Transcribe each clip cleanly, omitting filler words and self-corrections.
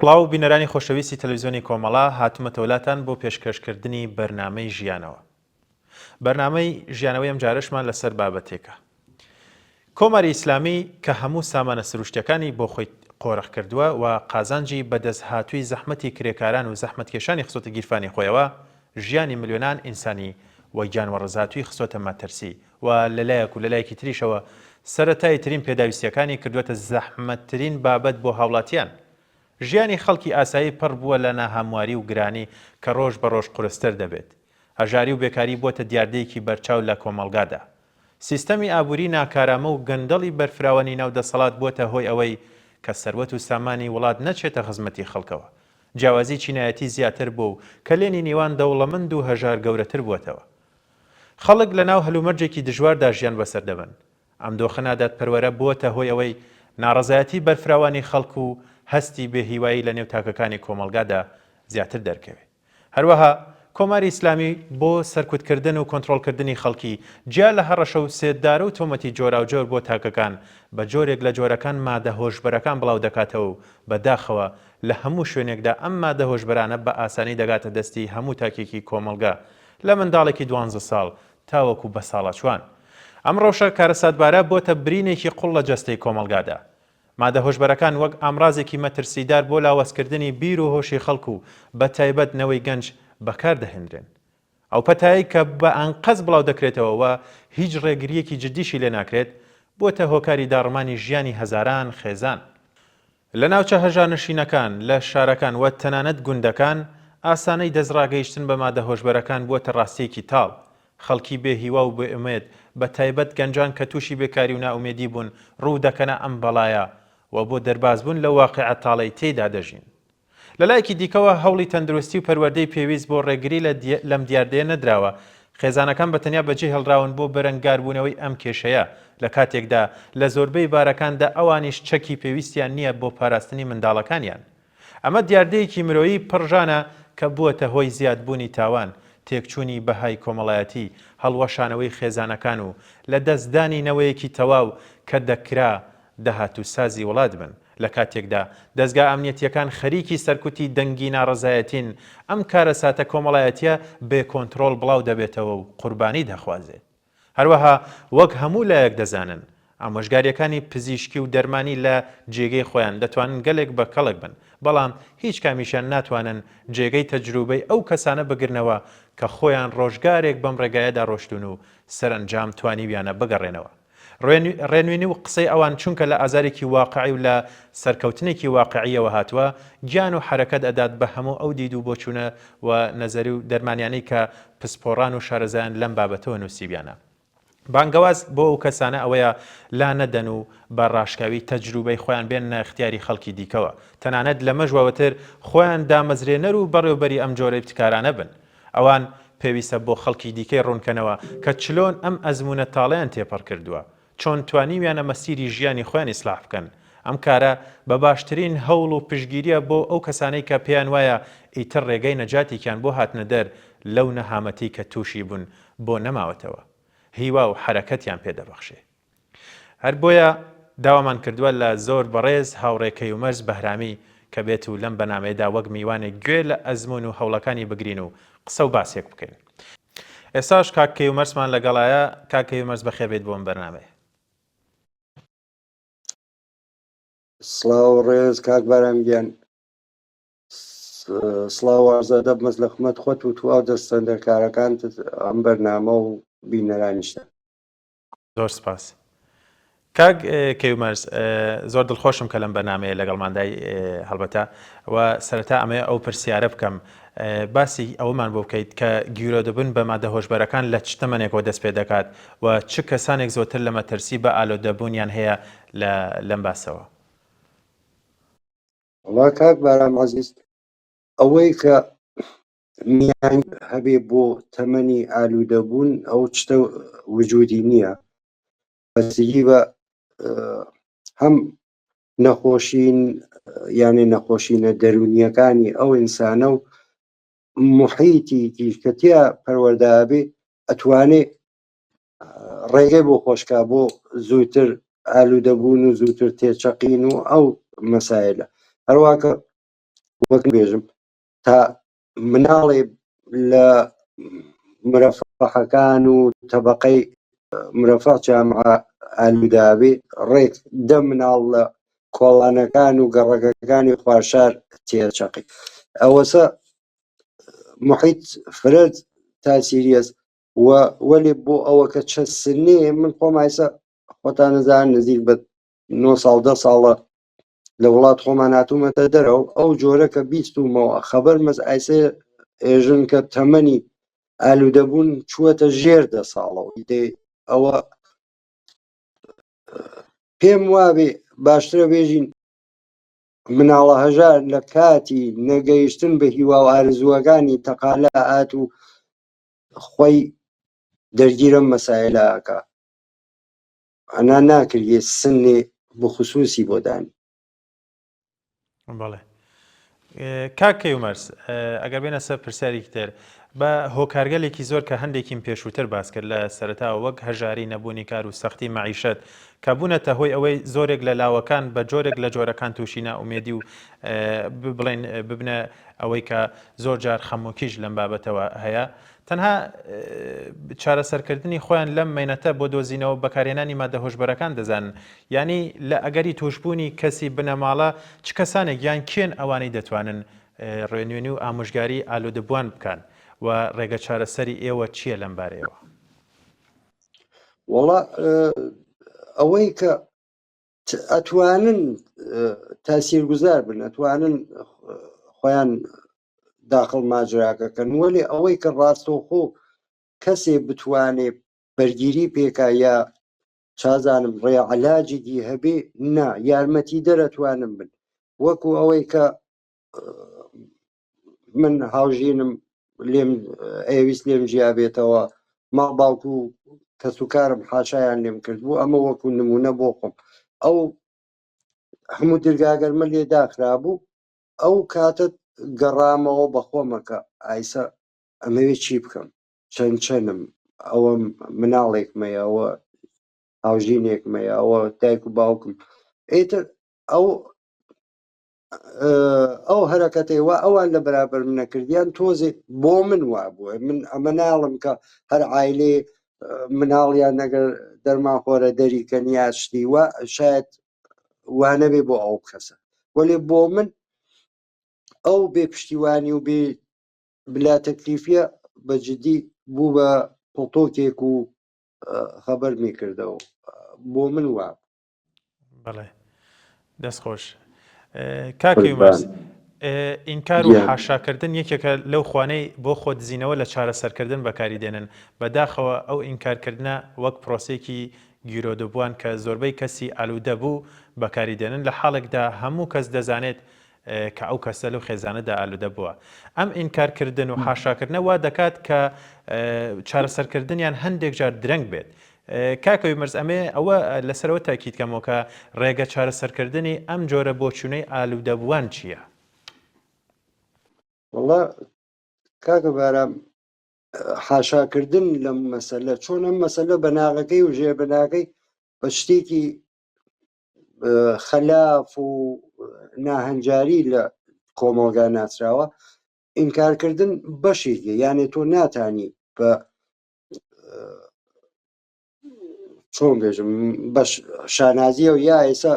سڵاو بینەرانی خۆشەویستی تەلەویزیۆنی کۆمەڵە، هاتومەتەوە لاتان بۆ پێشکەشکردنی بەرنامەی ژیانەوە. بەرنامەی ژیانەوەی ئەمجارەشمان لەسەر بابەتێکە. کۆماری ئیسلامی کە هەموو سامانە سروشتیەکانی بۆ خۆی قۆرخ کردووە و قازانجی بەدەستهاتووی زەحمەتی کرێکاران و زەحمەتکێشانی خستۆتە گیرفانی خۆیەوە، ژیانی ملیۆنان ئینسانی و گیانوەڕزهاتووی خستۆتە مەترسی و لە لایەک و لە لایەکی تریشەوە سەرەتاییترین پێداویستییەکانی کردووەتە زەحمەتترین بابەت بۆ هاوڵاتیان. ژیانی خەڵکی ئاسایی پڕ بووە لە ناهەمواری و گرانی کە ڕۆژ بە ڕۆژ قورستر دەبێت. هەژاری و بێکاری بووەتە دیاردەیەکی بەرچاو لە کۆمەڵگادا. سیستەمی ئابووری ناکارامە و گەندەڵی بەرفراوانی ناو دەسەڵات بووەتە هۆی ئەوەی کە سەروەت و سامانی وڵات نەچێتە خزمەتی خەڵکەوە. جیاوازی چینایەتی زیاتر بووە و کەلێنی نیوان دەوڵەمەند و هەژار گەورەتر بووەتەوە. خەڵک لە ناو هەلومەرجێکی دژواردا ژیان بەسەر دەبەن. ئەم دۆخە نادادپەروەرە بووەتە هۆی ئەوەی ناڕەزایەتی بەرفراوانی خەڵک و هەستی بێهیوایی لە نێو تاکەکانی کۆمەڵگادا زیاتر دەرکەوێ. هەروەها کۆماری ئیسلامی بۆ سەرکوتکردن و کۆنترۆڵکردنی خەڵکی، جیا لە هەڕەشە و سێدارە و تۆمەتی جۆراوجۆر بۆ تاکەکان، بە جۆرێک لە جۆرەکان مادە هۆشبەرەکان بڵاو دەکاتەوە و بە داخەوە لە هەموو شوێنێکدا ئەم مادە هۆشبەرانە بە ئاسانی دەگاتە دەستی هەموو تاکێکی کۆمەڵگە لە منداڵێکی دوانزە ساڵ تاوەکو بەساڵاچوان. ئەم ڕەوشە کارەساتبارە بۆتە برینێکی قوڵ لە جەستەی کۆمەڵگادا. مادە هۆشبەرەکان وەک ئامڕازێکی مەترسیدار بۆ لاوازکردنی بیر و هۆشی خەڵک و بە تایبەت نەوەی گەنج بەکار دەهێنرێن. ئەو پەتایەی کە بە ئەنقەست بڵاودەکرێتەوە و هیچ ڕێگرییەکی جددیشی لێ ناکرێت، بووەتە هۆکاری داڕمانی ژیانی هەزاران خێزان. لە ناوچە هەژارنشینەکان، لە شارەکان و تەنانەت گوندەکان، ئاسانەی دەستڕاگەیشتن بە مادە هۆشبەرەکان بووەتە ڕاستییەکی تاڵ. خەڵکی بێ هیوا و بێ ئومێد، بە تایبەت گەنجان کە تووشی بێکاری و نائومێدی بوون، ڕوو دەکەنە ئەم بەڵایە و بۆ دەربازبوون لەو واقیعە تاڵەی تێیدا دەژین. لە لایەکی دیکەوە هەوڵی تەندروستی و پەروەردەی پێویست بۆ ڕێگری لە لەم دیاردەیە نەدراوە، خێزانەکان بە تەنیا بەجێهێڵراون بۆ بەرەنگاربوونەوەی ئەم کێشەیە، لە کاتێکدا لە زۆربەی بارەکاندا ئەوانیش چەکی پێویستیان نییە بۆ پاراستنی منداڵەکانیان. ئەمە دیاردەیەکی مرۆیی پڕ ژانە کە بووەتە هۆی زیادبوونی تاوان، تێکچوونی بەهای کۆمەڵایەتی، هەڵوەشانەوەی خێزانەکان و لەدەستدانی نەوەیەکی تەواو کە دەکرا داهاتووسازی وڵات بن. لە کاتێکدا دەزگا ئەمنیەتییەکان خەریکی سەرکوتی دەنگی ناڕەزایەتین، ئەم کارەساتە کۆمەڵایەتییە بێ کۆنترۆڵ بڵاو دەبێتەوە و قوربانی دەخوازێت. هەروەها وەک هەموو لایەک دەزانن، ئامۆژگارییەکانی پزیشکی و دەرمانی لە جێگەی خۆیان دەتوانن گەلێک بە کەڵک بن، بەڵام هیچ کامیشیان ناتوانن جێگەی تەجروبەی ئەو کەسانە بگرنەوە کە خۆیان ڕۆژگارێک بەم ڕێگایەدا ڕۆشتوون و سەرەنجام توانیویانە بگەڕێنەوە. ڕێنوێنی و قسەی ئەوان چونکە لە ئازارێکی واقعی و لە سەرکەوتنێکی واقعییەوە هاتووە، گیان و حەرەکەت ئەدات بە هەموو ئەو دید و بۆچوونە و نەزەری و دەرمانیانەی کە پسپۆڕان و شارەزایان لەم بابەتەوە نووسیویانە. بانگەواز بۆ ئەو کەسانە ئەوەیە لا نەدەن و بە ڕاشکاوی تەجروبەی خۆیان بێننە ئیختیاری خەڵکی دیکەوە، تەنانەت لەمەش واوەتر خۆیان دامەزرێنەر و بەڕێوبەری ئەم جۆرە ئیبتکارانە بن. ئەوان پێویستە بۆ خەڵکی دیکەی ڕوونکەنەوە کە چلۆن ئەم ئەزموونە تاڵەیان تێپەڕ کردووە، چۆن توانیویانە مەسیری ژیانی خۆیان ئیسلاح بکەن. ئەم کارە بە باشترین هەوڵ و پشتگیرییە بۆ ئەو کەسانەی کە پێیان وایە ئیتر ڕێگەی نەجاتێکیان بۆ هاتنەدەر لەو نەهامەتی کە تووشی بوون بۆ نەماوەتەوە. هیوا و حەرەکەتیان پێ دەبەخشێ. هەر بۆیە داوامان کردووە لە زۆر بەڕێز هاوڕێ کەیومەرس بەهرامی کە بێت و لەم بەنامەیەدا وەک میوانێک گوێ لە ئەزموون و هەوڵەکانی بگرین و قسە و باسێک بکەین. ئێستاش کاک کەیومەرسمان لەگەڵایە، کاک کەیومەرس بەخێر بێیت بۆ ئەم بەرنامەیە. سڵاو و ڕێز کاک بارام گیان سڵاو و عەرز ئەدەب مەز لە خمەت خۆت و تواو دەستەندەرکارەکانت ئەم بەرنامە و بینەرانیشتان. زۆر سپاس کاک کەیومەرز زۆر دڵخۆشم کە لەم بەرنامەیە لەگەڵماندای هەڵبەتە و سەرەتا ئەمەوێ ئەو پرسیارە بکەم باسی ئەوەمان بۆ بکەیت کە گیرۆدەبوون بە مادە هۆشبەرەکان لە چ تەمەنێکەوە دەست پێ دەکات و چ کەسانێک زۆرتر لە مەترسی بە ئالۆدەبوونیان هەیە لە لەم باسەوە؟ وەڵا کاک بارام عەزیز ئەوەی کە میان هەبێ بۆ تەمەنی ئالوودەبوون ئەو شتە وجودی نییە بەستگی بە هەم نەخۆشین یانێ نەخۆشینە دەرونیەکانی ئەو ئینسانە و محیتی کە تیا پەروەردابێ ئەتوانێ ڕێگەی بۆ خۆشکا بۆ زووتر ئالوودەبوون و زووتر تێچەقین و ئەو مەسایلە هەروواکە. وەک بێژم تا مناڵێ لە مرەفەحەکان و تەبقەی مرەفە جامعە ئالووداوی ڕێک دە مناڵ لە کۆڵانەکان و گەڕەکەکانی خوارشار تێچەقی ئەوەسە محیط فرە تاسیریەس و وەلێ بۆ ئەوە کە چە سنێ من خۆم ئایسە خۆتان نەزان نزیک بە 9 ساڵ دە ساڵە لە وڵات خۆمان هاتوومەتە دەرەوە ئەو جۆرە کە بیستومەوە خەبەر مەس ئایسێ ئێژن کە تەمەنی ئالوودەبوون چووەتە ژێر دە ساڵەوە ئیدێ ئەوە پێم وابێ باشترە بێژین مناڵە هەژار لە کاتی نەگەیشتن بە هیوا و ئارزووەکانی تەقالا ئات و خۆی دەرگیرم مەسایلە ئەکا ئەنا ناکریێ سنێ بخصوصی بۆ دانی. بەڵێ کاک کەیومەرس ئەگەر بێنە سەر پرسیارێکی تر بە هۆکارگەلێکی زۆر کە هەندێکیم پێشووتر باس کرد لە سەرەتاوە وەک هەژاری نەبوونی کار و سەختی مەعیشەت کە بوونەتە هۆی ئەوەی زۆرێک لە لاوەکان بە جۆرێک لە جۆرەکان تووشی نائومێدی و بڵێن ببنە ئەوەی کە زۆر جار خەمۆکیش لەم بابەتەوە هەیە تەنها چارەسەرکردنی خۆیان لەم مەینەتە بۆ دۆزینەوە بەکارهێنانی مادە هۆشبەرەکان دەزانن، یانی لە ئەگەری تووشبوونی کەسی بنەماڵە چ کەسانێک یان کێن ئەوانەی دەتوانن ڕێنوێنی و ئامۆژگاری ئالوودەبووان بکەن و ڕێگە چارەسەری ئێوە چییە لەم بارەیەوە؟ وەڵا ئەوەی کە ئەتوانن تاسیرگوزار بن ئەتوانن خۆیان داخڵ ماجراکەکەن وەلێ ئەوەی کە ڕاستەوخۆ کەسێ بتوانێ بەرگیری پێکا یا چازانم ڕێ عەلاجێکی هەبێ نا یارمەتی دەرەتوانم بن وەکو ئەوەی کە من هاوژینم لێم ئەویست لێم جیا بێتەوە ماڵ باوک و کەسوکارم حاشایان لێم کرد بوو ئەمە وەکو نمونە بۆ خۆم ئەو هەموو درگاگەرمە لێ داخرابوو ئەو کاتە گەڕامەوە بە خۆمە کە ئایسە ئەمەوێ چی بکەم چەند چەنم ئەوە مناڵێکمەیە ئەوە هاوژینێکمەیە ئەوە دایک و باوکم ئیتر ئەو ئەو هەرەکەتەی وا ئەوان لە بەرابەر منە کردیان تۆزێ بۆ من وابووە من ئەمە ناڵم کە هەر عیلێ مناڵیان نەگەر دەرمانخۆرە دەریکەن یا شتی وا شاید وانەبێ بۆ ئەو کەسە وەلێ بۆ من ئەو بێ پشتیوانی و بێ بلا تەکلیفیە بە جدی بوو بە پڵتۆکێک و خەبەرمی کردەوە بۆ من وا بەڵێ دەست خۆش کاکەیومەرز ئینکار و حاشاکردن یەکێکە لەو خوانەی بۆ خۆدزینەوە لە چارەسەرکردن بەکاری دێنن بەداخەوە ئەو ئینکارکردنە وەک پرۆسێکی گیرۆدەبووان کە زۆربەی کەسی ئالوودەبوو بەکاری دێنن لە حاڵێکدا هەموو کەس دەزانێت کە ئەو کەسە لەو خێزانەدا ئالوودە بووە. ئەم ئینکارکردن و حاشاکردنە وا دەکات کە چارەسەرکردنیان هەندێک جار درەنگ بێت. کاک ویمەرز ئەمێ ئەوە لەسەرەوە تاکید کەمەوە کە ڕێگە چارەسەرکردنی ئەم جۆرە بۆچوونەی ئالوودەبووان چییە؟ وەڵا کاکە بارام حاشاکردن لەم مەسەلە چۆن ئەم مەسەلە بەناغەکەی و ژێربەناکەی بە شتێکی خەلاف و ناهەنجاری لە کۆمەڵگا ناسراوە ئینکارکردن بەشێکی یانێ تۆ ناتانی بە چۆن بێژم بەش شانازیە و یا ئێسا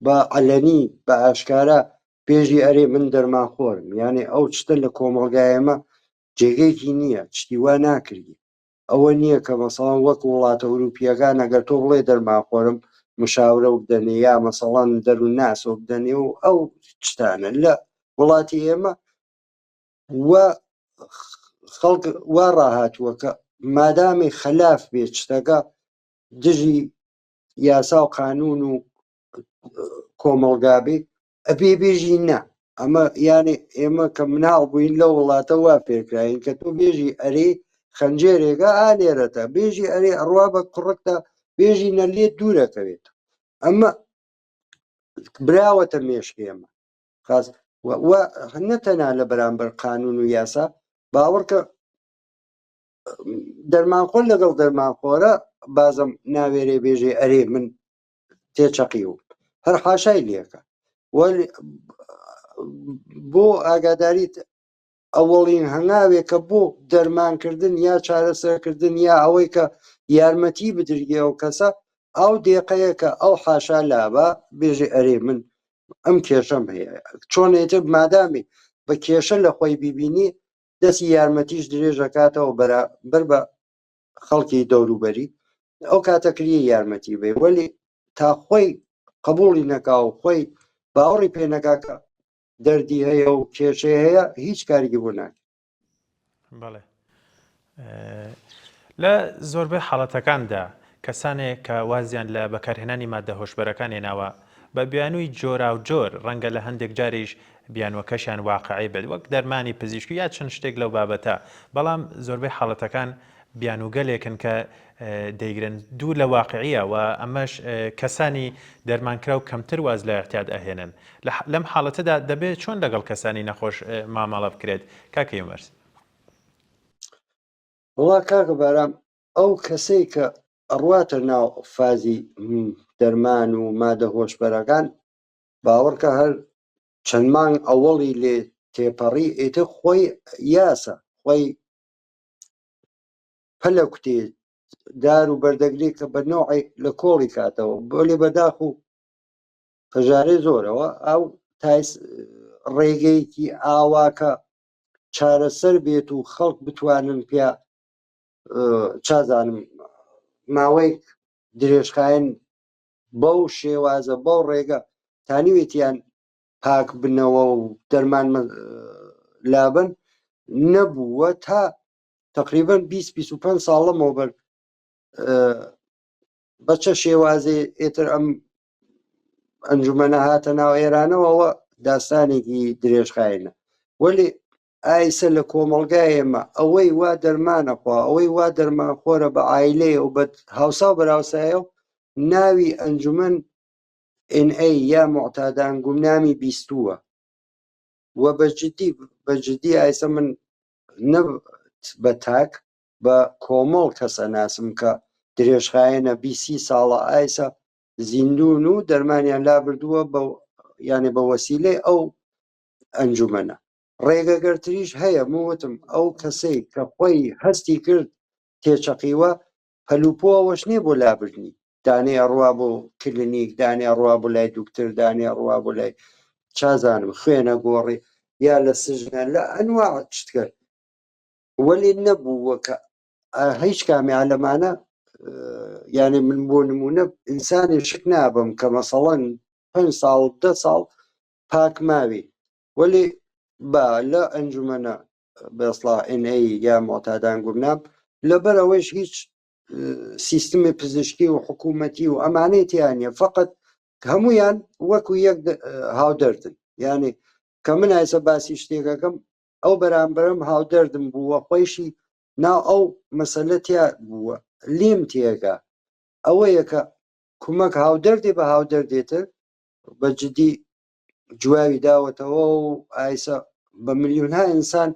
بە عەلەنی بە ئاشکارا پێژی ئەرێ من دەرمانخۆرم یانێ ئەو شتە لە کۆمەڵگای ئێمە جێگەیەکی نییە شتی وا ناکردی ئەوە نییە کە مەسەڵەن وەک وڵاتە ئەوروپییەکان ئەگەر تۆ بڵێ دەرمانخۆرم مشاورە و بدەنێ یا مەسەڵەن دەروونناس و بدەنێ و ئەو شتانە لە وڵاتی ئێمە و خەڵک وا ڕاهاتووە کە مادامی خەلاف بێت شتەکە دژی یاسا و قانون و کۆمەڵگا بێ ئەبێ بێژی نا ئەمە یانێ ئێمە کە مناڵ بووین لەو وڵاتە وا فێرکراین کە تۆ بێژی ئەرێ خەنجێرێکە ئا لێرەتە بێژی ئەرێ ئەڕوا بە کوڕکتا بێژی نە لێت دوورەکەوێت ئەمە براوەتە مێشک ئێمە خاص و نەتەنا لە بەرامبەر قانون و یاسا باوەڕکە دەرمانخۆر لەگەڵ دەرمانخۆرە بازم ناوێرێ بێژێ ئەرێ من تێچەقیوم هەر حاشای لەکە. بۆ ئاگاداریت ئەوەڵین هەنگاوێکە بۆ دەرمانکردن یا چارەسەرکردن یا ئەوەی کە یارمەتی بدرگێ ئەو کەسە ئەو دێقەیە کە ئەو حاشا لابا بێژێ ئەرێ من ئەم کێشەم هەیە چۆن ئێتر مادامی بە کێشە لە خۆی بیبینی دەستی یارمەتیش درێژەکاتەوە بەرامبەر بە خەڵکی دەوروبەری ئەو کاتە کریە یارمەتی بێ وەلی تا خۆی قبوڵی نەکا و خۆی باوەڕی پێ نەکا کە دەردی هەیە و کێشەی هەیە هیچ کارێکی بۆ ناکرێت. بەڵێ لە زۆربەی حاڵەتەکاندا کەسانێک کە وازیان لە بەکارهێنانی مادە هۆشبەرەکان هێناوە بە بیانووی جۆراوجۆر ڕەنگە لە هەندێک جاریش بیانووەکەشیان واقعی بێت وەک دەرمانی پزیشکی یا چەند شتێک لەو بابەتە بەڵام زۆربەی حاڵەتەکان بیانووگەلێکن کە دەیگرن دوور لە واقعیە و ئەمەش کەسانی دەرمانکراو کەمتر واز لە اعتیاد ئەهێنن لەم حاڵەتەدا دەبێت چۆن لەگەڵ کەسانی نەخۆش مامەڵە بکرێت کاکە یومەرس؟ وەڵا کاکە بارام ئەو کەسەی کە ئەڕواتە ناو فازی دەرمان و مادە هۆشبەرەکان باوەڕکە هەر چەند مانگ ئەوەڵی لێ تێپەڕی ئیتر خۆی یاسە خۆی پەلە کوتێ دار و بەردەگری کە بە نەوعێک لە کۆڵی کاتەوە بۆ لێ بەداخ و پەژارەی زۆرەوە ئەو تایس ڕێگەیەکی ئاواکە چارەسەر بێت و خەڵک بتوانن پیا چازانم ماوەی درێژخایەن بەو شێوازە بەو ڕێگە تانیوێتیان پاک بنەوە و دەرمان لابن نەبووە تا تقریبا 20 25 ساڵ لەمەوبەر بە چە شێوازێ ئێتر ئەم ئەنجومەنە هاتە ناو ئێرانەوە ئەوە داستانێکی درێژخایەنە وەلی ئایسە لە کۆمەڵگای ئێمە ئەوەی وا دەرمانە خوا ئەوەی وا دەرمان خۆرە بە عایلەیە و بە هاوسا و بەراوسایە و ناوی ئەنجومەن NA یا معتادان گومنامی بیستووە و بە جدی بە جدی ئایسە من نە بە تاک بە کۆمەڵ کەس ئەناسم کە درێژخایەنە بیسی ساڵە ئایسە زیندون و دەرمانیان لابردووە بە یانێ بە وەسیلەی ئەو ئەنجومەنە ڕێگەگەرتریش هەیە موتم ئەو کەسەی کە خۆی هەستی کرد تێچەقیوە پەلوپۆ ئەوەش نییە بۆ لابردنی دانێ ئەڕوا بۆ کلینیک دانێ ئەڕوا بۆ لای دوکتر دانێ ئەڕوا بۆ لای چازانم خوێنە گۆڕی یا لە سژنە لە ئەنوا شتگەر وەلی نەبووە کە هیچ کامیان لەمانە یعنی من بۆ نمونە ئینسانی شک نابم کە مەسەڵەن 5 ساڵ ده ساڵ پاک ماوی وەلی با لە ئەنجومەنە بەسڵا NA یا معتادان گومنام لەبەر ئەوەیش هیچ سیستمی پزیشکی و حکوومەتی و ئەمانەی تیانە فقط هەمویان وەکو یەک هاودەردن یعنی کە من ئایسە باسی شتێکەکەم ئەو بەرامبەرم هاودەردم بووە خۆیشی ناو ئەو مەسەلە تیا بووە لیم تێگا ئەوەیە کە کومەک هاودەردێ بە هاودەردێتر بە جدی جوابی داوەتەوە و ئایسە بە ملیۆنها ئینسان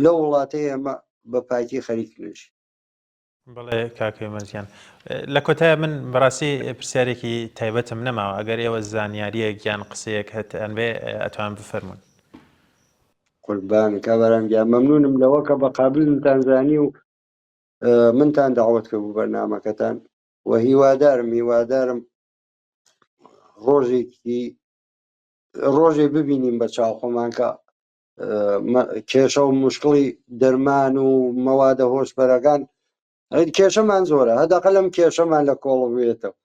لەو وڵاتەی ئێمە بە پاکی خەریک نوێژی. بەڵێ کاک هێمن گیان لە کۆتایە من بەڕاستی پرسیارێکی تایبەتم نەماوە ئەگەر ئێوە زانیاریەک یان قسەیەک هەتان بێ ئەتوان بفەرمونون. قوربان کابرام گیان مەمنونم لەوە کە بە قابلمتان زانی و منتان داوەت کرد بۆ بەرنامەکەتان و هیوادارم هیوادارم ڕۆژێکی ڕۆژێ ببینیم بە چاو خۆمان کە کێشە و مشکڵی دەرمان و مەوادە هۆشبەرەکان کێشەمان زۆرە هەدەقە لەم کێشەمان لە کۆڵ بێتەوە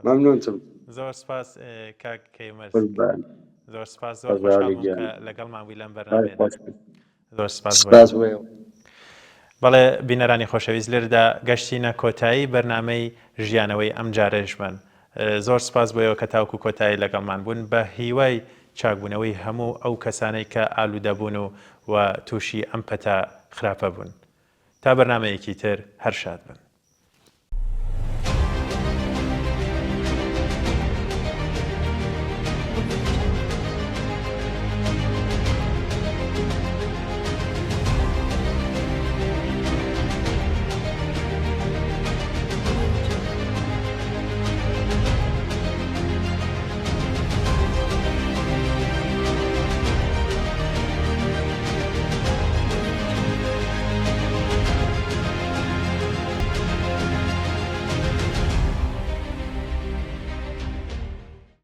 مەمنونتم زۆر سپاس کاک کەیمەر زۆر سپاس زۆر خۆشحاڵ بووم کە لەگەڵمان بووی لەم بەرنامەیەدا زۆر سپاس سپاس بۆ ئێوە. بەڵێ بینەرانی خۆشەویست لێرەدا گەشتینە کۆتایی بەرنامەی ژیانەوەی ئەم جارەیشمان. زۆر سپاس بۆ ئێوە کە تاوەکو کۆتایی لەگەڵمان بوون. بە هیوای چاکبوونەوەی هەموو ئەو کەسانەی کە ئالوودە بوون و و تووشی ئەم پەتا خراپە بوون. تا بەرنامەیەکی تر هەر شاد بن.